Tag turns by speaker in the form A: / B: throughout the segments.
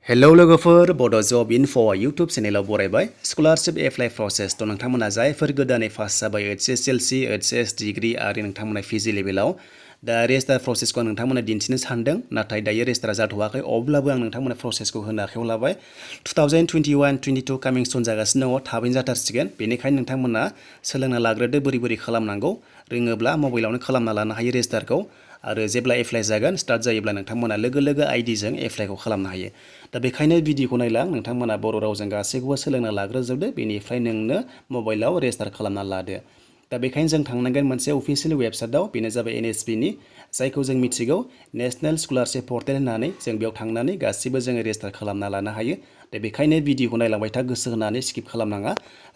A: hello लोगोफोर Bodo' job info' YouTube चेनेलाव बरायबाय स्कलारशिप एप्लाइ प्रसेस थ' नोंथांमोना जायफोर गोदानै पास जाबाय HSLC HS डिग्री आरो नोंथांमोना PG लेभेलाव दा रेजिस्टार प्रसेसखौ आं नोंथांमोना दिन्थिनो सानदों नाथाय दायो रेजिस्टार जाथ'वाखै अब्लाबो आं नोंथांमोना प्रसेसखौ होनो आखायाव लाबाय 2021-22 कामिं सुन जागासिनो दङ थाबैनो जाथारसिगोन बेनिखायनो नोंथांमोना सोलोंना लाग्रोदो बोरै खालामनांगौ रोङोब्ला मबाइलावनो खालामना लानो हायो रेजिस्टारखौ आरो जेब्ला एप्लाइ जागोन स्टार्ट जायोब्ला नोंथांमोना लोगो आइडिजों एप्लाइखौ खालामनो हायो दा बेखायनो भिडिअखौ नायलां नोंथांमोना बर' रावजों गासैखौबो सोलोंना लाग्रोजोबदो बेनिफ्राय नोंनो मबाइलाव रेजिस्टार खालामना लादो दा बेखायनो जों थांनांगोन मोनसे अफिसियेल वेबसाइटआव बेनो जाबाय NSP नि जायखौ जों मिथिगौ नेशनेल स्कलारशिप पर्टेल होननानै जों बेयाव थांनानै गासिबो जोङो रेजिस्टार खालामना लानो हायो दा बेखायनो भिडिअखौ नायलांबाय था गोसो होनानै स्किप खालामनाङा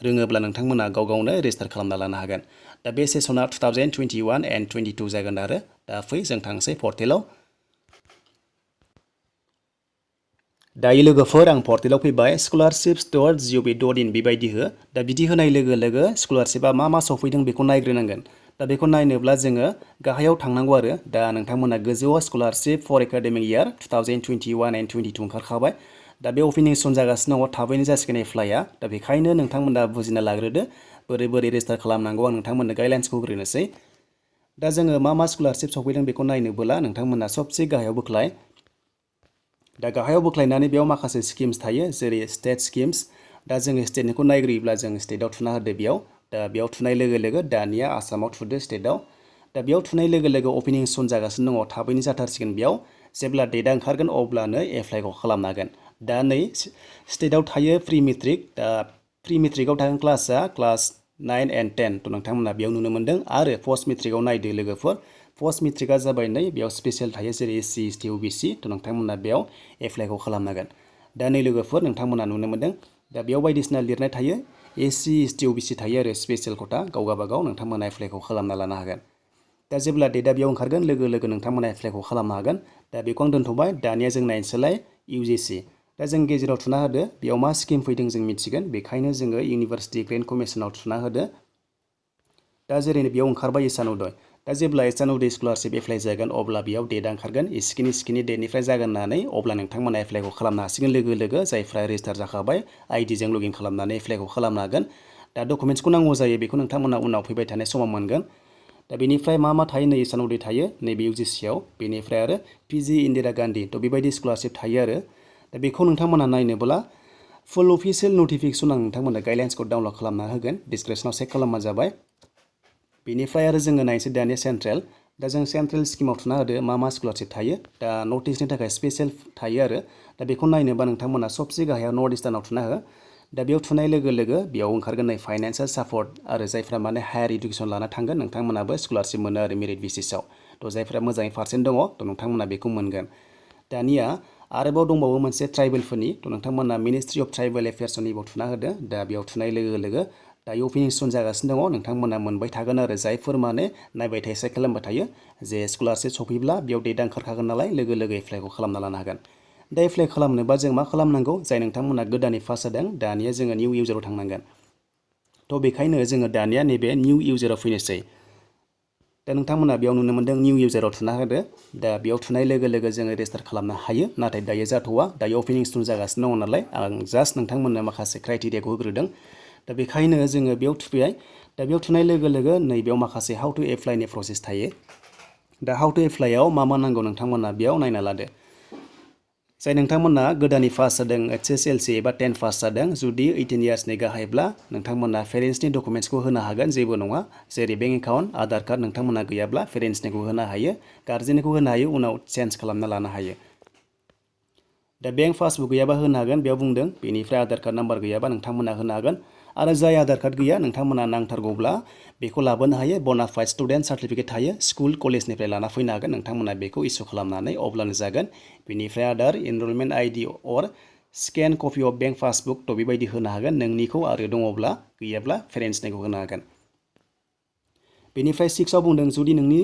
A: रोङोब्ला नोंथांमोना गावनो रेजिस्टार खालामना लानो हागोन दा बे सेसना 2021 and 22 जागोन आरो दा फै जों थांसै पर्टेलाव दायो लोगोफोर आं पर्टेलाव फैबाय scholarships.gov.in बेबायदि हो दा बिदि होनाय लोगो स्कलारशिपआ मा सफैदों बेखौ नायग्रोनांगोन दा बेखौ नायनोब्ला जोङो गाहायाव थांनांगौ आरो दा नोंथांमोना गोजौआव scholarship for academic year 2021 and 22 ओंखारखाबाय दा बे अपेनिं सुन जागासिनो दङ थाबैनो जासिगोन एप्लाइआ दा बेखायनो नोंथांमोना बुजिना लाग्रोदो बोरै रेजिस्टार खालामनांगौ आं नोंथांमोननो गाइडलाइन्सखौ होग्रोनोसै दा जोङो मा स्कलारशिप सफैदों बेखौ नायनोबोला नोंथांमोना सबसे गाहायाव बोख्लाय दा गाहायाव बोख्लायनानै बेयाव माखासे स्किम्स थायो जेरै स्टेट स्किम्स दा जोङो स्टेटनिखौ नायग्रोयोब्ला जों स्टेटआव थुना होदो बेयाव दा बेयाव थुनाय लोगो दानिया आसामाव थुदो स्टेटआव दा बेयाव थुनाय लोगो अपेनिं सुन जागासिनो दङ थाबैनो जाथारसिगोन बेयाव जेब्ला डेटआ ओंखारगोन अब्लानो एप्लाइखौ खालामनो हागोन दा नै स्टेटआव थायो प्रि मेट्रिक दा प्रि मेट्रिकआव थागोन क्लास 9 and 10 थ' नोंथांमोना बेयाव नुनो मोन्दों आरो पस्ट मेट्रिकआव नायदो लोगोफोर पस्ट मेट्रिकआ जाबाय नै बेयाव स्पेसियेल थायो जेरै SC ST OBC थ' नोंथांमोना बेयाव एप्लाइखौ खालामनांगोन दा नै लोगोफोर नोंथांमोना नुनो मोन्दों दा बेयाव बायदिसिना लिरनाय थायो SC ST OBC थायो आरो स्पेसियेल खथा गावगाबागाव नोंथांमोना एप्लाइखौ खालामना लानो हागोन दा जेब्ला डेटआ बेयाव ओंखारगोन लोगो नोंथांमोना एप्लाइखौ खालामनो हागोन दा बेखौ आं दोनथ'बाय दानिया जों नायनोसैलाय UGC दा जों गेजेराव थुना होदो बेयाव मा स्किम फैदों जों मिथिगोन बेखायनो जोङो इउनिभार्सिटि ग्रेन्ट कमिसनाव थुना होदो दा जेरै बेयाव ओंखारबाय ईशान उदय दा जेब्ला ईशान उदय स्कलारशिप एप्लाइ जागोन अब्ला बेयाव डेटआ ओंखारगोन इस्किनि डेटनिफ्राय जागोन होननानै अब्ला नोंथांमोना एप्लाइखौ खालामनो हासिगोन लोगो जायफ्रा रेजिस्टार जाखाबाय आइडिजों लगइन खालामनानै एप्लाइखौ खालामनो हागोन दा डकुमेन्ट्सखौ नांगौ जायो बेखौ नोंथांमोना उनाव फैबाय थानाय समाव मोनगोन दा बेनिफ्राय मा थायो नै ईशान उदय थायो नैबे UGCआव बेनिफ्राय आरो PG इन्दिरा गान्धी थ' बेबायदि स्कलारशिप थायो आरो दा बेखौ नोंथांमोना नायनोब्ला फुल अफिसियेल नटिफिकेसन आं नोंथांमोननो गाइडलाइन्सखौ डाउनलड खालामना होगोन डिसक्रिपसनाव चेक खालामबानो जाबाय बेनिफ्राय आरो जोङो नायनोसै दानिया सेन्ट्रेल दा जों सेन्ट्रेल स्किमाव थुना होदो मा स्कलारशिप थायो दा नर्थ इस्टनि थाखाय स्पेसियेल थायो आरो दा बेखौ नायनोबा नोंथांमोना सबसे गाहायाव नर्थ इस्टार्नाव थुना हो दा बेयाव थुनाय लोगो बेयाव ओंखारगोन नै फाइनान्सियेल सापर्ट आरो जायफ्रा माने हायार इडुकेसन लाना थांगोन नोंथांमोनाबो स्कलारशिप मोनो आरो मेरिट बेसिसआव थ' जायफ्रा मोजाङै पार्सेन्ट दङ थ' नोंथांमोना बेखौ मोनगोन दानिया आरोबाव दंबावो मोनसे ट्राइबेलफोरनि थ' नोंथांमोना मिनिस्ट्रि अफ ट्राइबेल एफेयार्सनिबो थुना होदो दा बेयाव थुनाय लोगो दायो अपेनिं सुन जागासिनो दङ नोंथांमोना मोनबाय थागोन आरो जायफोर माने नायबाय थायो चेक खालामबाय थायो जे स्कलारशिप सफैब्ला बेयाव डेटआ ओंखारखागोन नालाय लोगो एप्लाइखौ खालामना लानो हागोन दा एप्लाइ खालामनोबा जों मा खालामनांगौ जाय नोंथांमोना गोदानै पास जादों दानिया जोङो निउ इउजाराव थांनांगोन थ' बेखायनो जोङो दानिया नैबे निउ इउजाराव फैनोसै दा नोंथांमोना बेयाव नुनो मोन्दों निउ इउजाराव थुना होदो दा बेयाव थुनाय लोगो जोङो रेजिस्टार खालामनो हायो नाथाय दायो जाथ'वा दायो अपेनिं सुन जागासिनो दङ नालाय आं जास्ट नोंथांमोननो माखासे क्राइटेरियाखौ होग्रोदों दा बेखायनो जोङो बेयाव थुफैबाय दा बेयाव थुनाय लोगो नैबेयाव माखासे हाउ टु एप्लाइनि प्रसेस थायो दा हाउ टु एप्लाइआव मा नांगौ नोंथांमोना बेयाव नायना लादो जाय नोंथांमोना गोदानै पास जादों HSLC एबा 10 पास जादों जुदि 18 इयार्सनि गाहायब्ला नोंथांमोना पेरेन्ट्सनि डकुमेन्ट्सखौ होनो हागोन जेबो नङा जेरै बेंक एकाउन्ट आधार कार्ड नोंथांमोना गैयाब्ला पेरेन्ट्सनिखौ होनो हायो गार्जेननिखौ होनो हायो उनाव चेन्ज खालामना लानो हायो दा बेंक पासबुक गैयाबा होनो हागोन बेयाव बुंदों बेनिफ्राय आधार कार्ड नाम्बार गैयाबा नोंथांमोना होनो हागोन आरो जाय आधार कार्ड गैया नोंथांमोना नांथारगौब्ला बेखौ लाबोनो हायो बनाफाइड स्टुडेन्ट सार्टिफिकेट थायो स्कुल कलेजनिफ्राय लाना फैनो हागोन नोंथांमोना बेखौ इसु खालामनानै अब्लानो जागोन बेनिफ्राय आधार एनरलमेन्ट आइडि अर scan copy of bank passbook थ' बेबायदि होनो हागोन नोंनिखौ आरो दङब्ला गैयाब्ला पेरेन्ट्सनिखौ होनो हागोन बेनिफ्राय 6आव बुंदों जुदि नोंनि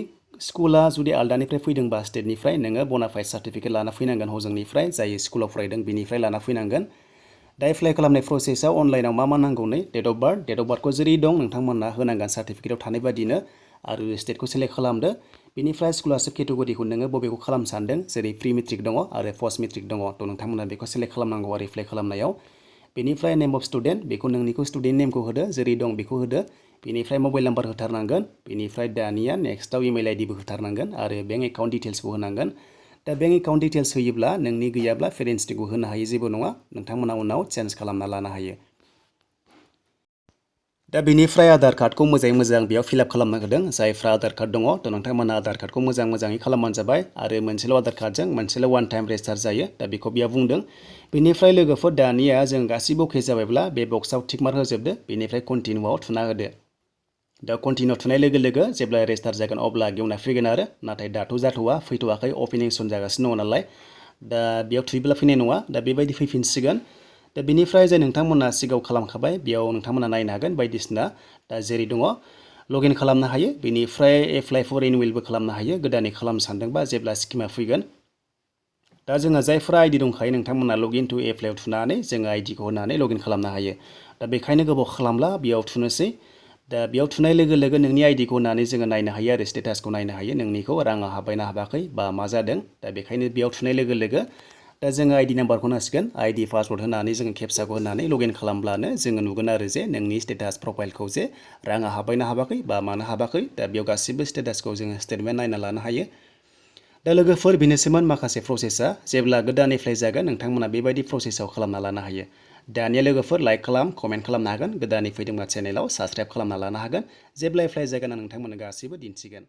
A: स्कुला जुदि आलदानिफ्राय फैदोंबा स्टेटनिफ्राय नोङो बनाफाइड सार्टिफिकेट लाना फैनांगोन हजोंनिफ्राय जाय स्कुलाव फरायदों बेनिफ्राय लाना फैनांगोन दा एप्लाइ खालामनाय प्रसेसआव अनलाइनाव मा नांगौ नै डेट अफ बार्थखौ जेरै दं नोंथांमोना होनांगोन सार्टिफिकेटआव थानाय बादिनो आरो स्टेटखौ सेलेक्ट खालामदो बेनिफ्राय स्कलारशिप केटेगरिखौ नोङो बबेखौ खालामनो सानदों जेरै प्रि मेट्रिक दङ आरो पस्ट मेट्रिक दङ थ' नोंथांमोना बेखौ सेलेक्ट खालामनांगौ आरो एप्लाइ खालामनायाव बेनिफ्राय नेम अफ स्टुडेन्ट बेखौ नोंनिखौ स्टुडेन्ट नेमखौ होदो जेरै दं बेखौ होदो बेनिफ्राय मबाइल नाम्बार होथारनांगोन बेनिफ्राय दानिया नेक्स्टआव इमेल आइडिबो होथारनांगोन आरो बेंक एकाउन्ट डिटेल्सबो होनांगोन दा बेंक एकाउन्ट डिटेल्स होयोब्ला नोंनि गैयाब्ला पेरेन्ट्स डिखौ होनो हायो जेबो नङा नोंथांमोना उनाव चेन्ज खालामना लानो हायो दा बेनिफ्राय आधार कार्डखौ मोजाङै बेयाव फिलआप खालामना होदों जायफ्रा आधार कार्ड दङ थ' नोंथांमोना आधार कार्डखौ मोजाङै खालामबानो जाबाय आरो मोनसेल' आधार कार्डजों मोनसेल' वान टाइम रेजिस्टार जायो दा बेखौ बेयाव बुंदों बेनिफ्राय लोगोफोर दानिया जों गासिबो अके जाबायब्ला बे बक्सआव टिक मार्क होजोबदो बेनिफ्राय कन्टिनिउआव थुना होदो दा कन्टिनिउ थुनाय लोगो लोगो जेब्ला रेजिस्टार जागोन अब्ला गेवना फैगोन आरो नाथाय दाथ' जाथ'वा फैथ'वाखै अपेनिं सन जागासिनो दङ नालाय दा बेयाव थुयोब्ला फैनाय नङा दा बेबायदि फैफिनसिगोन दा बेनिफ्राय जाय नोंथांमोना सिगाङाव खालामखाबाय बेयाव नोंथांमोना नायनो हागोन बायदिसिना दा जेरै दङ लगइन खालामनो हायो बेनिफ्राय एप्लाइ फर रिनिउवेलबो खालामनो हायो गोदानै खालामनो सानदोंबा जेब्ला स्किमा फैगोन दा जोंहा जायफ्रा आइडि दंखायो नोंथांमोना लगइन टु एप्लाइआव थुनानै जोङो आइडिखौ होनानै लगइन खालामनो हायो दा बेखायनो गोबाव खालामला बेयाव थुनोसै दा बेयाव थुनाय लोगो लोगो नोंनि आइडिखौ होनानै जोङो नायनो हायो आरो स्टेटासखौ नायनो हायो नोंनिखौ राङा हाबबायना हाबाखै बा मा जादों दा बेखायनो बेयाव थुनाय लोगो लोगो दा जोङो आइडि नाम्बारखौ होनांसिगोन आइडि पासवर्ड होनानै जोङो केपचाखौ होनानै लगइन खालामब्लानो जोङो नुगोन आरो जे नोंनि स्टेटास प्रफाइलखौ जे राङा हाबबायना हाबाखै बा मानो हाबाखै दा बेयाव गासिबो स्टेटासखौ जोङो स्टेटमेन्ट नायना लानो हायो दा लोगोफोर बेनोसैमोन माखासे प्रसेसा जेब्ला गोदान एप्लाइ जागोन नोंथांमोना बेबायदि प्रसेसआव खालामना लानो हायो दानिया लोगोफोर लाइक खालाम कमेन्ट खालामनो हागोन गोदानै फैदोंबा चेनेलाव साबस्क्राइब खालामना लानो हागोन जेब्ला एप्लाइ जागोन आं नोंथांमोननो गासैबो दिन्थिगोन